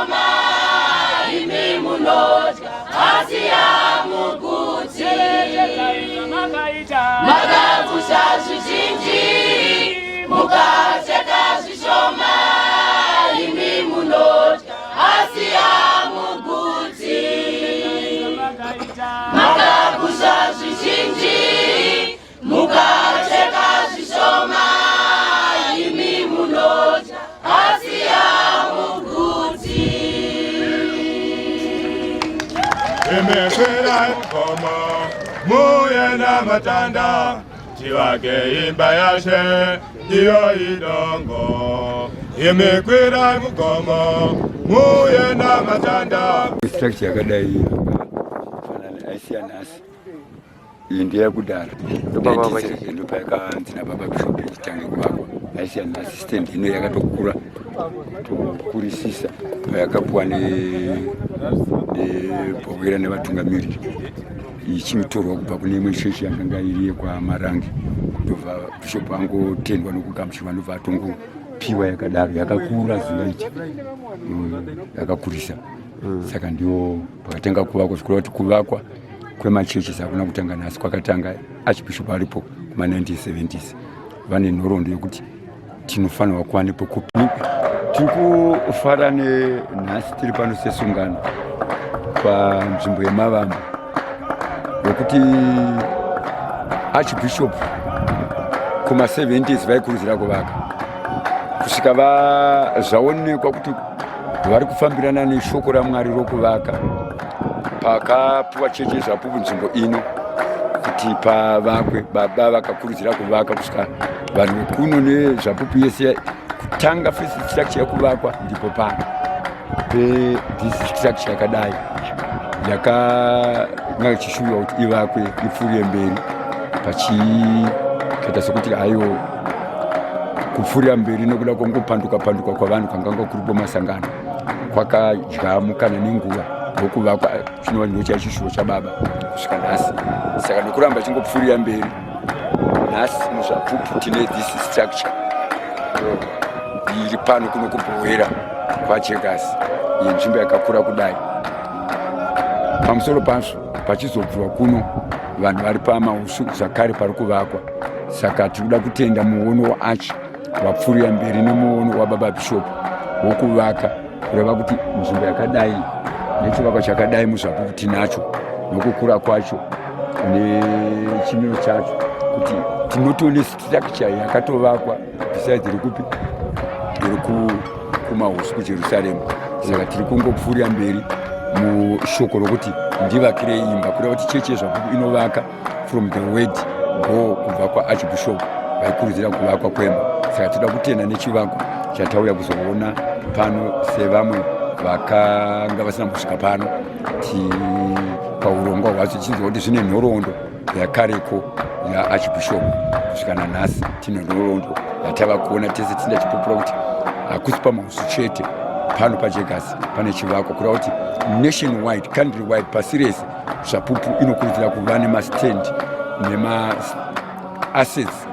zvishoma, imi munodya asi hamuguti. Makakusha zvizhinji, mukacheka zvishoma, imi munodya asi hamuguti. Makakusha zvizhinji, mukacheka zvishoma, imi munodya asi hamuguti. Imi kwirai mugomo, muuye namatanda, tivake imba yaShe, iyo idongo. Imi kwirai mugomo, muuye namatanda. Structure yakadai yakafanana haisi yanhasi, iyi ndeyekudhara. Ndopayakanzi nababa bishop ichitange kuvakwa. Haisi yanhasi. Stand ino yakatokura, tokurisisa payakapuwa nebhowera nevatungamiriri, ichitorwa kubva kune imwe chechi yakanga iri yekwaMarange. Ndobva bishop angotendwa nokugamuchirwa, ndobva atongopiwa yakadaro. Yakakura zingaiti, yakakurisa. Saka ndiwo pakatanga kuvakwa, zvikureva kuti kuvakwa kwemachechi hakuna kutanga nhasi, kwakatanga archbishop aripo kuma1970s. Vane nhoroondo yekuti tinofanirwa kuva nepekupi. Tiri kufara nenhasi tiri pano sesungano panzvimbo yemavambo, yekuti archbishop kuma70s vaikurudzira kuvaka kusvika zvaonekwa kuti vari kufambirana neshoko raMwari rokuvaka. Pakapiwa chechi yeZvapupu nzvimbo ino kuti pavakwe, baba vakakurudzira kuvaka kusvika vanhu vekuno neZvapupu yese kutanga first structure yekuvakwa ndipo pano pethis structure yakadai yakanga ichishuviwa kuti ivakwe, ipfuurire mberi. Pachikaita sekuti hayo kupfuurira mberi nekuda kwangopanduka panduka kwavanhu kwanganga kuripo, masangano kwakadya mukana nenguva yokuvakwa, chinova ndo chaichishuwo chababa kusvika nhasi. Saka nokuramba chingopfuurira mberi, nhasi muZvapupu tine this structure iri pano kuno kuBhowera kwaJegasi, yenzvimbo yakakura kudai. Pamusoro pazvo pachizobviwa kuno vanhu vari pamausu zvakare pari kuvakwa. Saka tiri kuda kutenda muono waArch wapfuurira mberi nemuono wababa bishop wokuvaka, kureva kuti nzvimbo yakadai nechivakwa chakadai muZvapupu tinacho, nokukura kwacho nechimiro chacho, kuti tinotone structure yakatovakwa besides iri kupi, iri kumahusu kuJerusarema. Saka tiri kungopfuurira mberi mushoko rokuti ndivakirei imba, kureva kuti chechi yeZvapupu inovaka from the word go kubva kwaarchbishop vaikurudzira kuvakwa kwemba. Saka tinoda kutenda nechivakwa chatauya kuzoona pano. Sevamwe vakanga vasina kusvika pano paurongwa hwacho, tichinzwa kuti zvine nhoroondo yakareko yaarchbishop kusvika nanhasi, tine nhoroondo yatava kuona tese tinda chipupura kuti hakusi pamahusu chete, pano paJegasi pane chivakwa, kureva kuti nation wide, country wide, pasi rese, Zvapupu inokurudzira kuva nemastand nemaassets,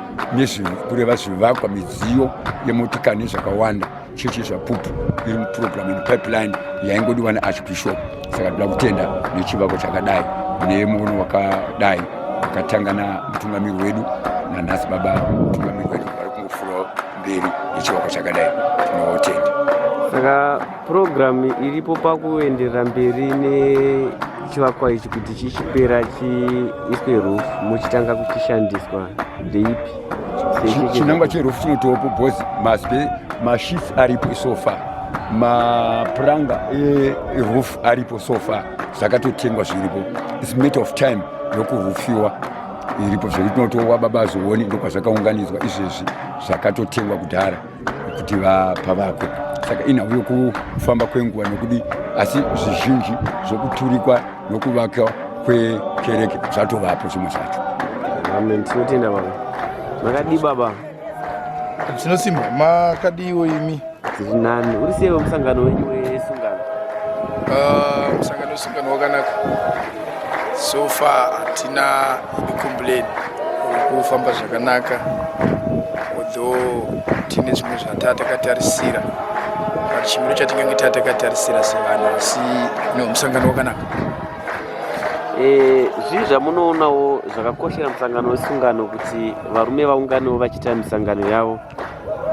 kureva zvivakwa, midziyo yemotikari nezvakawanda. Chechi yeZvapupu iri muprogram in pipeline yaingodiwa nearchbishop. Saka toda kutenda nechivako chakadai nemuono wakadai wakatanga namutungamiri wedu. Nanhasi baba mutungamiri wedu vari kungofurawo mberi nechivako chakadai, tinotenda. Saka purogiramu iripo pakuenderera mberi nechivakwa ichi kuti chichipera, chiiswe roof, muchitanga kuchishandiswa, ndeipi? Chinangwa cheroof chinotopo because masheets aripo so far, mapuranga eroof aripo so far, zvakatotengwa zviripo. It's matter of time yokurufiwa iripo, zvekuti tinotowa baba azooni ndokwazvakaunganidzwa izvezvi, zvakatotengwa kudhara kuti pavakwe. Saka inhau yokufamba kwenguva nokudi, asi zvizhinji zvokuturikwa nokuvakwa kwekereke zvatovapo zvimwe zvacho. Amen, tinotenda baba. Makadii baba? Tinosimba, makadiwo imi? Tiri nani. Uri sei wemusangano wenyu wesungano? Ah, musangano wesungano wakanaka so far, hatina any complain, uri kufamba zvakanaka, although tine zvimwe zvataa takatarisira. But chimiro chatingange tatakatarisira sevanhu, asi no, musangano wakanaka. Zvii zvamunoonawo zvakakoshera musangano wesungano, kuti varume vaunganewo vachiita misangano yavo,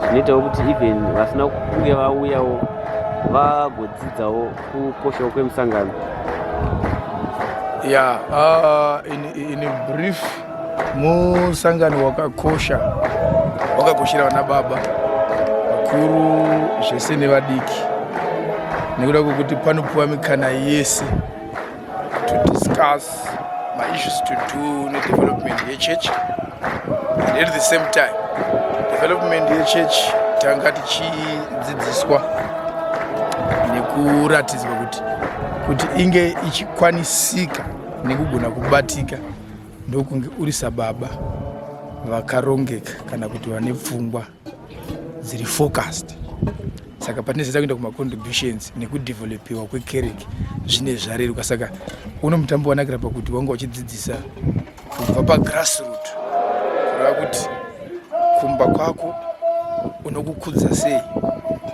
zvinoitawo kuti even vasina kunge vauyawo vagodzidzawo kukoshawo kwemusangano? Yeah, in a brief, musangano wakakosha, wakakoshera vana baba vakuru zvese nevadiki, nekuda kwekuti panopiwa mikana yese to discuss maissues to do nedevelopment yechurch, and at the same time development yechurch tanga tichidzidziswa nekuratidzwa kuti inge ichikwanisika nekugona kubatika, ndokunge uri sababa vakarongeka kana kuti vane pfungwa dziri focused. Saka patinozoita kuenda kumacontributions nekudevelopiwa kwekereke, zvine zvareruka. Saka uno mutambo wanakira pakuti wanga uchidzidzisa kubva pagrassroot, kureva kuti kumba kwako unokukudza sei,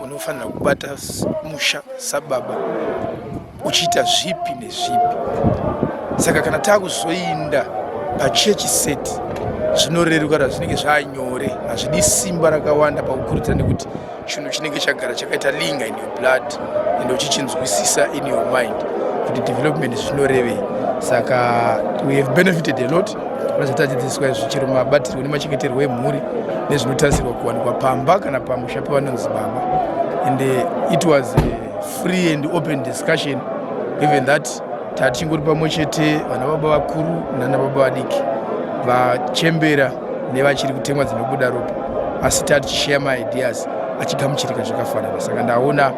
unofanira kubata musha sababa uchiita zvipi nezvipi. Saka kana taakuzoinda pachechi set, zvinoreruka, zvinenge zvanyore, hazvidi simba rakawanda pakukurudzira, nekuti chinhu chinenge chagara chakaita linger in your blood and uchichinzwisisa in your mind kuti development zvinorevei. Saka we have benefited a lot pane zvatadzidziswa izvi, chero mabatirwo nemachengeterwo emhuri nezvinotarisirwa kuwanikwa pamba kana pamusha pevanonzi baba. And it was a free and open discussion, given that tatichingori pamwe chete, vana baba vakuru nana baba vadiki, vachembera nevachiri kutemwa dzinobuda ropa, asi tatichishare maideas achigamuchirika zvakafanana. Saka ndaona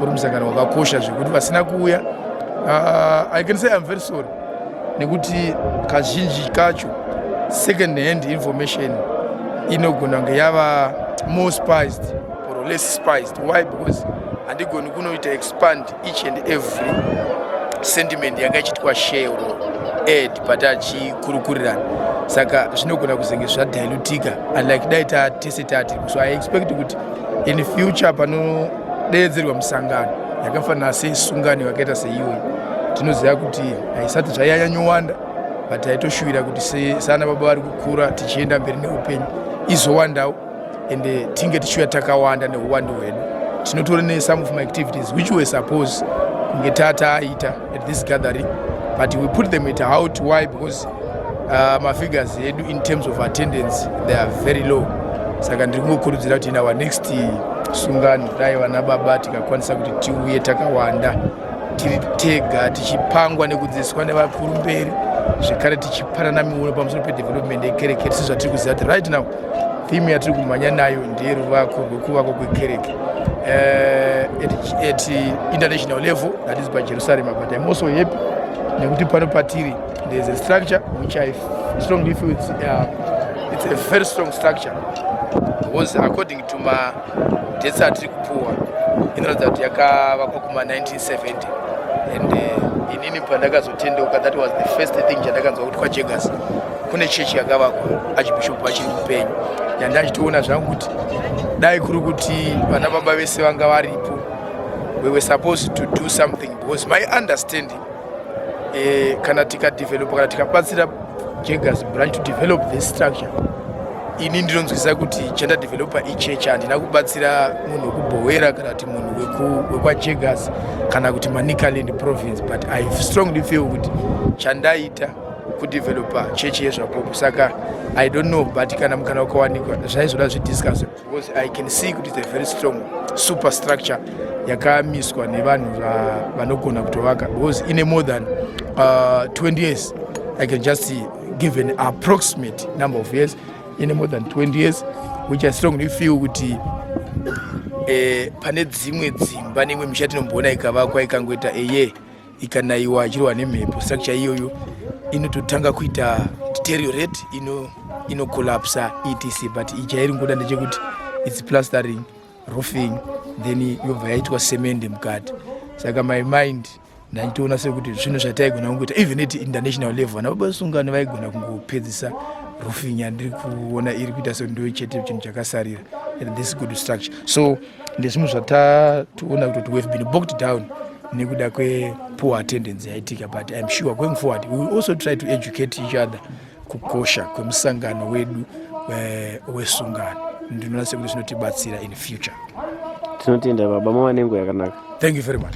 uri musangano wakakosha zvekuti vasina kuuya, I can say I'm very sorry, nekuti kazhinji kacho second hand information inogona kunge yava more spiced or less spiced. Why? Because handigoni kunoita expand each and every sentiment yanga ichiitwa share or add but achikurukurirana, saka zvinogona kuzenge zvadilutika, unlike dai tese tatiripo. So I expect kuti in future panodeedzerwa musangano yakafanana sesungano yakaita seiyoyi, tinoziva kuti haisati zvainyanyowanda, but taitoshuvira kuti sana baba vari kukura tichienda mberi neupenyu izowandawo, ende tinge tichiuya takawanda neuwandu hwedu. Tinotori nesome of my activities which we suppose kunge tataaita at this gathering, but we put them at out. Why? Because mafigures edu in terms of attendance, they are very low. Saka ndiri kungokurudzira kuti in our next sungano, dai vana baba tikakwanisa kuti tiuye takawanda, tiri tega, tichipangwa nekudzidziswa nevakuru mberi, zvekare tichipanana miono pamusoro pedevelopment yekereke, sezvatiri kuziva kuti right now theme yatiri kumhanya nayo ndeyeruvako rwekuvakwa kwekereke at international level, that is paJerusalem. But I'm also happy nekuti pano patiri there is a structure which I strongly feel it's a very strong structure, because according to madates atiri kupuwa, inoratidza kuti yakavakwa kuma-1970. And inini pandakazotendeuka, that was the first thing chandakanzwa, kuti kwaJegas kune chechi yakavakwa archbishop vachiri mupenyu, yandachitoona zvangu kuti dai kuri kuti vana baba vese vanga varipo, we were supposed to do something, because my understanding, kana tikadevelopa, kana tikabatsira Jegas branch to develop this structure, ini ndinonzwisa kuti chandadevelopa ichechi, handina kubatsira munhu wekubhowera kana kuti munhu wekwaJegas kana kuti Manicaland province, but I strongly feel kuti chandaita kudevelopa chechi yeZvapupu. Saka I don't know, but kana mukana ukawanikwa, zvaizoda zvidiscuss, because I can see kuti it's a very strong superstructure yakamiswa nevanhu vanogona kutovaka, because ine more than 20 years. I can just give an approximate number of years, ine more than 20 years, which I strongly feel kuti pane dzimwe dzimba neimwe misha tinomboona ikavakwa, ikangoita eye ikanayiwa, ichirwa nemhepo, structure iyoyo inototanga kuita deteriorate, inocollapsa etc. But ichi chairi ngoda ndechekuti it's plastering, roofing, then yobva yaitwa semende mukati. Saka my mind ndachitoona sekuti zvinhu zvataigona kungoita even at international level, vana baba sungano vaigona kungopedzisa roofing yandiri kuona iri kuita sendo chete chinhu chakasarira at this good structure. So Ndezvimwe zvatatoona kuti we have been bogged down nekuda kwepoor attendance yaitika, but I'm sure going forward we will also try to educate each other kukosha kwemusangano wedu wesungano. Ndinoona sekuti zvinotibatsira in future. Tinotenda baba, mava nenguva yakanaka. Thank you very much.